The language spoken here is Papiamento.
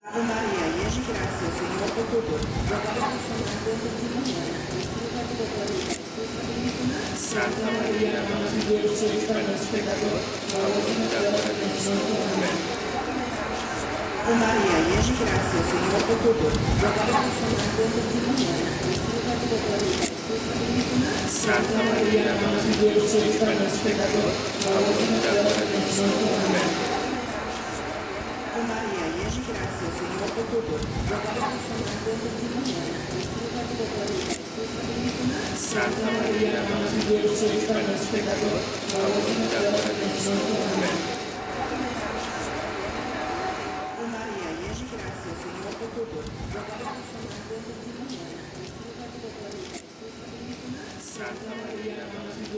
Ave Maria, yen di grasia, Señor ta ku bo. Bo ta bendishoná den tur di muhénan, i fruta di bo barika, Hesus, ta bendishoná. Santa Maria, Mama di Dios, roga pa nos pekadó, awor i na ora di nos morto. Amèn. Ave Maria, yen di grasia, Señor ta ku bo. Bo ta bendishoná den tur di muhénan, i fruta di bo barika, Hesus, ta bendishoná. Santa Maria, Mama di Dios, roga pa nos pekadó, awor i na ora di nos morto. Amèn. Ave Maria, yen di grasia, Señor ta ku bo. Bo ta bendishoná den tur di muhénan, i fruta di bo barika, Hesus, ta bendishoná. Santa Maria, Mama di Dios, roga pa nos pekadó, awor i na ora di nos morto. Amèn. Ave Maria, yen di grasia, Señor ta ku bo. Bo ta bendishoná den tur di muhénan, i fruta di bo barika, Hesus, ta bendishoná. Santa Maria, Mama di Dios,